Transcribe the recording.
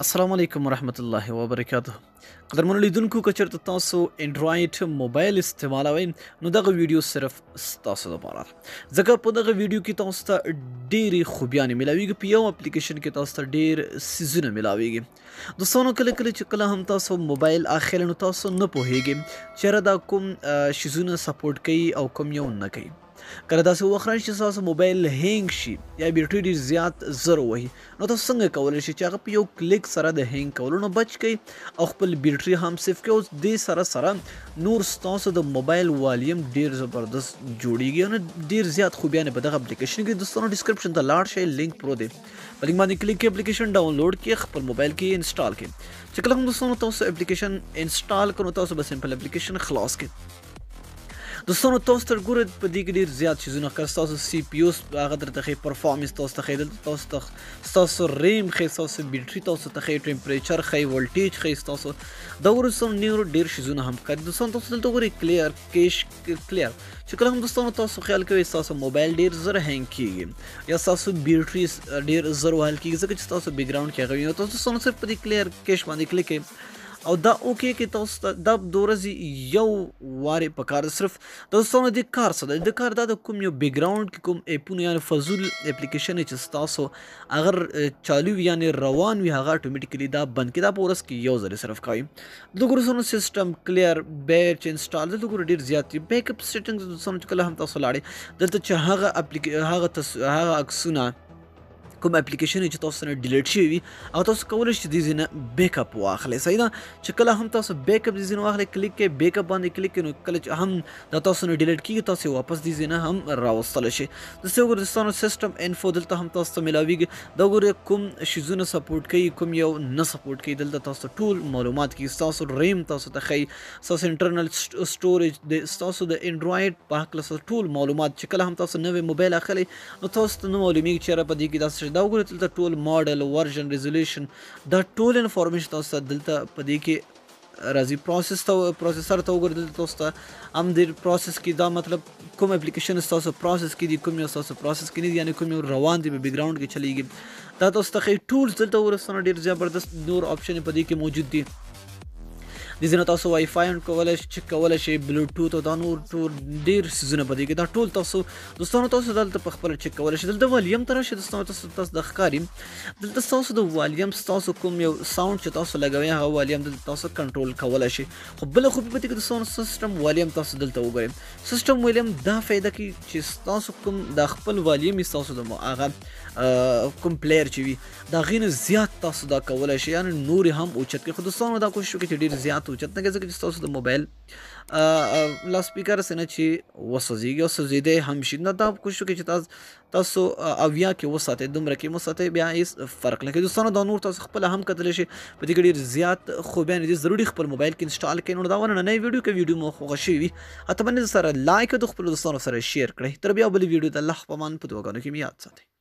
السلام علیکم ورحمت الله وبرکاته. قدرمنو لیدونکو، که چېرته تاسو انډراید موبایل استعمالوئ نو دغه ویډیو صرف ستاسو لپاره ده، ځکه په دغه ویډیو کې تاسو ته ډېرې خوبیانې میلاویږي. په یو اپلیکیشن کې تاسو ته ډېر څیزونه میلاویږي. دوستانو، کله کله چې کله هم تاسو موبایل اخلئ نو تاسو نه پوهیږئ چېرې دا کوم شیزونه سپورټ کوي او کوم یو نه کوي. کله داسې وخت راشي چې ستاسو موبایل هینګ شي یا بیټري ډېر زیات زر وهي، نو تاسو څنګه کولی شئ چې هغه په یو کلیک سره د هینګ کولو نه بچ کړئ او خپل بیټري هم سیف کړئ، او دې سره سره نور ستاسو د موبایل والیم ډېر زبردست جوړیږي. نو ډېر زیات خوبیانې په دغه اپلیکیشن کې. دوستانو، ډسکرپشن ته لاړ شئ، لینک پروت دی، په لینک باندې کلیک کړئ، اپلیکیشن ډاونلوډ کړئ، خپل موبایل کې انسټال کړئ. چې کله هم دوستانو تاسو اپلیکیشن انسټال کړئ نو تاسو به سمپل اپلیکیشن خلاص کړئ. دوستانو، تاسو ته ګوره په دې کې ډېر زیات چیزونه ښکاري. ستاسو سی پي یو هغه درته ښیي، پرفارمنس تاسو ته ښیي، دلته تاسو ته ستاسو ریم ښیي، ستاسو بیټري تاسو ته ښیي، ټمپریچر ښیي، ولټیج ښیي ستاسو. دا وروسته نور ډېر شیزونه هم ښکاري. دوستانو، تاسو دلته ګورئ کلیر کیش کلیر. چې کله هم دوستانو تاسو خیال کوئ ستاسو موبایل ډېر زر هینګ کیږي یا ستاسو بیټري ډېر زر وهل کیږي، ځکه چې ستاسو بیکګراونډ کې هغه وي، نو تاسو دوستانو صرف په دې کلیر کیش باندې کلیک کړئ او دا اوکی کې تاسو ته دا د ورځې یو وارې په کار. صرف دوستانو د کار څه دی؟ د کار دا د کوم یو بیکګراوند کې کوم اپونه یعنی فضول اپلیکیشن چې ستاسو اگر چالو وي یعنی روان وي، هغه اتوماتیکلی دا بند کړي. دا په ورځ کې یو ځل صرف کوي. د ګورو سیستم کلیر بیچ انسټال، دلته ګورو ډیر زیات دي. بیک اپ سیټینګز، دوستانو چې کله هم تاسو لاړې دلته چې هغه هغه عکسونه کوم اپلیکیشن چې تاسو نه ډیلیټ شوی وي او تاسو کولی شئ دې ځای نه بیک اپ واخلئ. صحیح ده، چې کله هم تاسو بیک اپ دې ځای نه واخلئ، کلیک کړئ، بیک اپ باندې کلیک کړئ، نو کله چې هم دا تاسو نه ډیلیټ کیږي تاسو واپس دې ځای نه هم راوستلی شئ. داسې وګورئ دوستانو، سیستم انفو دلته هم تاسو ته میلاویږي. دا وګورئ کوم شیزونه سپورټ کوي، کوم یو نه سپورټ کوي. دلته تاسو ټول معلومات کیږي. ستاسو ریم تاسو ته ښیي، ستاسو انټرنل سټوریج، ستاسو د انډراید په هکله ټول معلومات. چې کله هم تاسو نوی موبایل اخلئ نو تاسو ته نه معلومیږي چې یاره په دې کې داسې. دا وګورئ دلته ټول ماډل، ورژن، ریزولوشن، دا ټول انفارمیشن تاسو ته دلته په دې کې راځي. پروسس ته، پروسیسر ته وګورئ، دلته تاسو ته هم د پروسس کې دا مطلب کوم اپلیکیشن ستاسو پروسس کې دي، کوم یو ستاسو پروسس کې نه دي، یعنی کوم یو روان دي، په بیکګراوند کې چلیږي، دا تاسو ته ښیي ټول. دلته وګورئ ډېر زبردست نور آپشن په دې کې موجود دي. د ځینو تاسو وای فای هم کولی شئ، چک کولی شئ، بلوټوت او دا نور ټول ډېر څیزونه په دې کې. دا ټول تاسو دوستانو تاسو دلته په خپله چک کولی شئ. دلته والیم ته راشئ دوستانو، تاسو د ښکاري دلته ستاسو د والیم، ستاسو کوم یو ساوند چې تاسو لګوئ هغه والیم دلته تاسو کنټرول کولی شئ. خو بله خوبي په دې کې دوستانو سیستم والیم تاسو دلته وګورئ. سیستم والیم دا فایده کوي چې ستاسو کوم د خپل والیم ستاسو د هغه کوم پلیر چې وي د هغې نه زیات تاسو دا کولی شئ، یعنې نورې هم اوچت کړئ. خو دوستانو دا کوشش وکړئ چې ډېر زیات اوچت نه کړئ، ځکه چې ستاسو د موبایل لاسپیکر څه نه چې وسوځېږي او سوځېدی هم شي. نو دا کوشش وکړئ چې تاسو 70 کې وساتئ، دومره کې وساتئ، بیا هېڅ فرق نه کوي. دوستانو دا نور تاسو خپله هم کتلی شئ، په دې کې ډېر زیات خوبیانې دي. ضروري خپل موبایل کې انسټال کړئ. نو دا ونه نننۍ ویډیو، که ویډیو مو خوښه شوې وي حتماً سره لایک او د خپلو دوستانو سره شیر کړئ. تر بیا بلې ویډیو ته الله په امان، په دعاګانو کې مې یاد ساتئ.